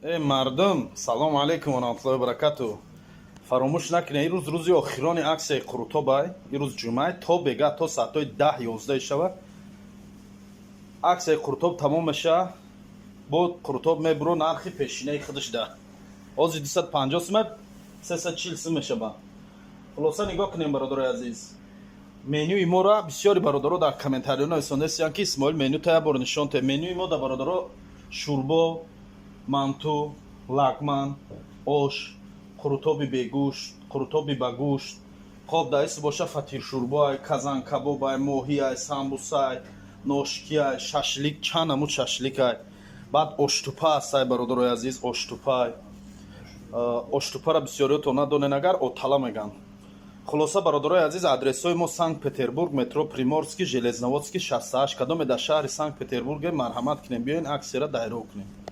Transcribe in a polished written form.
Э, мардум, салому алейкум ва раҳматуллоҳи ва баракату. Фаромӯш накунед, ин рӯз рӯзи охирони аксияи Қурутобай. Ин рӯз ҷумъа, то бега, то соатҳои 10-11 шава аксияи Қурутоб тамом меша. Бо Қурутоб мебуро нархи пешинаи худаш да. Ҳозир 250 сума, 340 сум мешава. Хулоса, нигоҳ кунем, бародарои азиз. Менюи моро бисёри бародаро дар комментариҳо нависондастиянд, ки Исмоил, меню та як бор нишон те. Менюи мо да, бародаро, шӯрбо, манту, лагман, ош, қурутоби бегӯшт, қурутоби ба гӯшт. Хоб, дар исм боша фатиршӯрбоай, казанкабобай, моҳиай, самбусай, ношкиай, шашлик, чанд намуд шашликай. Баъд оштупа ҳастай, бародарои азиз, оштупай. Оштупара бисёриётон надонен, агар отала меган. Хулоса, бародарои азиз, адресҳои мо: Санкт Петербург, метро Приморский, Железноводский, 68. Кадоме дар шаҳри Санкт Петербурге, марҳамат кунем, биёен, аксияра дайро кунем.